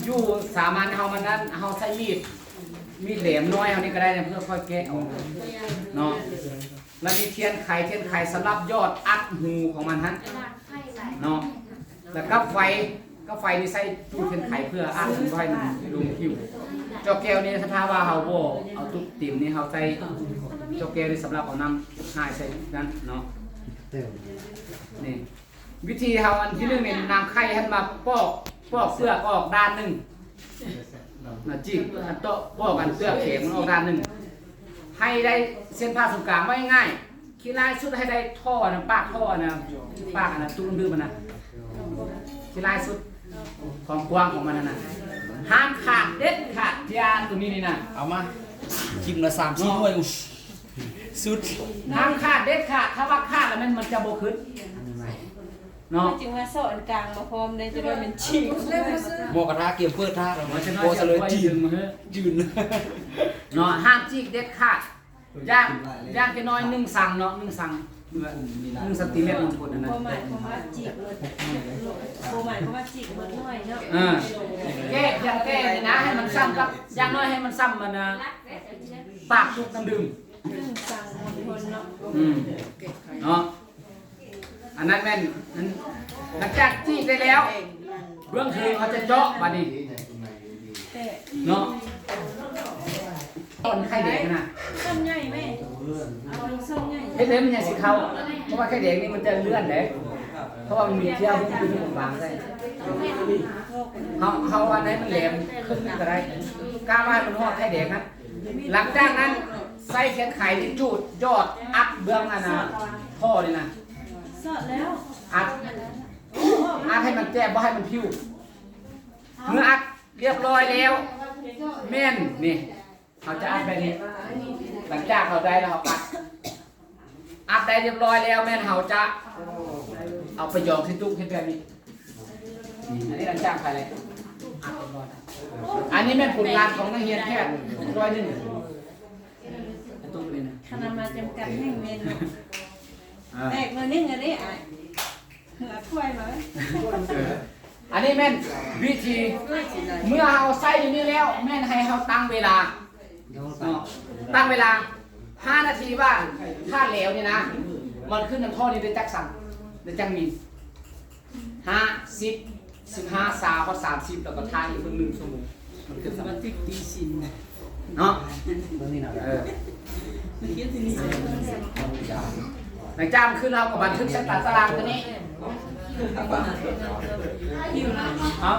ຢູ່ສາມັນເຮົາມັນນັ້ນ ເຮົາໃຊ້ມີດ ມີດແຫຼມນ້ອຍເຮົານີ້ກໍໄດ້ນະ ເພື່ອຄ່ອຍແກະອອກເນາະ. ແລ້ວມີທຽນໄຂ ທຽນໄຂສຳລັບຢອດອັດຮູຂອງມັນຫັ້ນເນາະ. ແລ້ວກັບໄຟ ກັບໄຟນີ້ໃຊ້ຕູ້ທຽນໄຂເພື່ອອັດມັນບໍ່ໃຫ້ມັນລົງຜິວ. ເຈາະແກ້ວນີ້ ຖ້າວ່າເຮົາບໍ່ເອົາຕຸກເຕັມນີ້ ເຮົາໃຊ້ເຈາະແກ້ວນີ້ສຳລັບເອົານ້ຳຮ້າຍໃສ່ນັ້ນເນາະ. ນີ້ ວິທີເຮົາອັນທີໜຶ່ງນີ້ ນຳໄຂ່ຫັ້ນມາປອກ ປອກເປືອກອອກດ້ານໜຶ່ງນະ ຈີກອັນໂຕະ ປອກອັນເປືອກແຂງມັນອອກດ້ານໜຶ່ງ ໃຫ້ໄດ້ເສັ້ນຜ່າສູນກາງ. ເວົ້າງ່າຍໆ ຂີ້ຮ້າຍສຸດໃຫ້ໄດ້ທໍ່ນະ ປາກທໍ່ນະ ປາກອັນນະ ຕູ້ນ້ຳດື່ມຫັ້ນນະ ຂີ້ຮ້າຍສຸດ ຄວາມກວ້າງຂອງມັນຫັ້ນນະ ຫ້າມຂາດເດັດຂາດ. ຢາໂຕນີ້ນີ້ນະ ເອົາມາ ຈິ້ມລະສາມສີ່ໜ່ວຍ ສຸດ ຫ້າມຂາດເດັດຂາດ. ຖ້າວ່າຂາດແລ້ວແມ່ນມັນຈະບໍ່ຂຶ້ນເນາະ. ຈຶ່ງວ່າເຊາະອັນກາງມາພ້ອມໄດ້ ຈະໄດ້ແມ່ນຈີກ ໝໍກະທະກຽມເປີດທາດອອກມາ ພໍສະເລີຍຈີນ ຈືນເນາະ. ຫ້າມຈີກເດັດຂາດ ຢ່າງ ຢ່າງແຕ່ນ້ອຍໜຶ່ງຊັງເນາະ ໜຶ່ງຊັງ ໜຶ່ງຊັງຕີແມັດ ມັນພົ້ນຫັ້ນນະ. ບໍ່ໝາຍຄວາມວ່າຈີກໝົດ ບໍ່ໝາຍຄວາມວ່າຈີກໝົດໜ້ອຍເນາະ. ເອີ ແກ້ ຢ່າງແກ້ນີ້ນະ ໃຫ້ມັນສ່ຳກັບ ຢ່າງໜ້ອຍໃຫ້ມັນສ່ຳມັນນະ ປາກຕຸກນ້ຳດື່ມ ໜຶ່ງຊັງມັນພົ້ນເນາະ. ອືມ ເນາະ ອັນນັ້ນແມ່ນ ອັນ ຫຼັງຈາກຈີກໄດ້ແລ້ວ ເບື້ອງເທິງເຮົາຈະເຈາະບາດນີ້ ແຕະ ເນາະ. ຕອນໄຂ່ແດງນະ ສ່ວນໃຫຍ່ແມ່ ເອົາສ່ວນໃຫຍ່ ເຮັດໃຫ້ມັນຍັງຊິເຂົ້າ ເພາະວ່າໄຂ່ແດງນີ້ມັນຈະເລື່ອນເດ້ ເພາະວ່າມັນມີເຊື້ອຫຸ້ມຢູ່ ຫຸ້ມບາງໃສ່. ເຮົາ ເຮົາອັນໃດມັນແຫຼມຂຶ້ນກໍໄດ້ ກະວ່າໃຫ້ມັນຮອດໄຂ່ແດງຫັ້ນ. ຫຼັງຈາກນັ້ນໃຊ້ທຽນໄຂນີ້ຈູດຢອດອັດເບື້ອງອັນນະ ທໍ່ນີ້ນະ ສອດແລ້ວ ອັດ ອັດໃຫ້ມັນແຈບ ບໍ່ໃຫ້ມັນຜິວ. ເມື່ອອັດ ຮຽບຮ້ອຍແລ້ວ ແມ່ນນີ້ ເຮົາຈະອັດແບບນີ້. ຫຼັງຈາກເຮົາໄດ້ແລ້ວ ເຮົາອັດ ອັດໄດ້ຮຽບຮ້ອຍແລ້ວ ແມ່ນເຮົາຈະເອົາໄປຢອງໃສ່ຕຸກ ເຮັດແບບນີ້. ອັນນີ້ຫຼັງຈາກໄປແລ້ວ ອັດຮຽບຮ້ອຍ. ອັນນີ້ແມ່ນຜົນງານຂອງນັກຮຽນແພດ ຮ້ອຍໜຶ່ງ ອັນຕຸກນີ້ນະ ຄະນະມາຈຳກັດແຫ່ງແມ່ນເນາະ. ອ່າ ແຕກໜ້ອຍໜຶ່ງອັນນີ້ ອ້າຍ ເຫື່ອຖ້ວຍມາ. ອັນນີ້ແມ່ນວິທີ ເມື່ອເຮົາໃສ່ຢູ່ນີ້ແລ້ວ ແມ່ນໃຫ້ເຮົາຕັ້ງເວລາເນາະ ຕັ້ງເວລາຫ້ານາທີ ວ່າຖ້າແຫຼວນີ້ນະ ມັນຂຶ້ນນຳທໍ່ນີ້ໄດ້ຈັກຊັງ ໄດ້ຈັກມິນ ຫ້າ ສິບ ສິບຫ້າ ຊາວ ຮອດສາມສິບ ແລ້ວກໍຖ້າອີກເບິ່ງໜຶ່ງຊົ່ວໂມງ ມັນຂຶ້ນສຳເລັດ ຕິດຕີຊິນເນາະ. ເບິ່ງນີ້ນະ ເອີ ມັນເຮັດທີ່ນີ້ ຫຼັງຈາກມັນຂຶ້ນ ເຮົາກໍບັນທຶກໃສ່ຕາຕະລາງຕົວນີ້ ເອົາ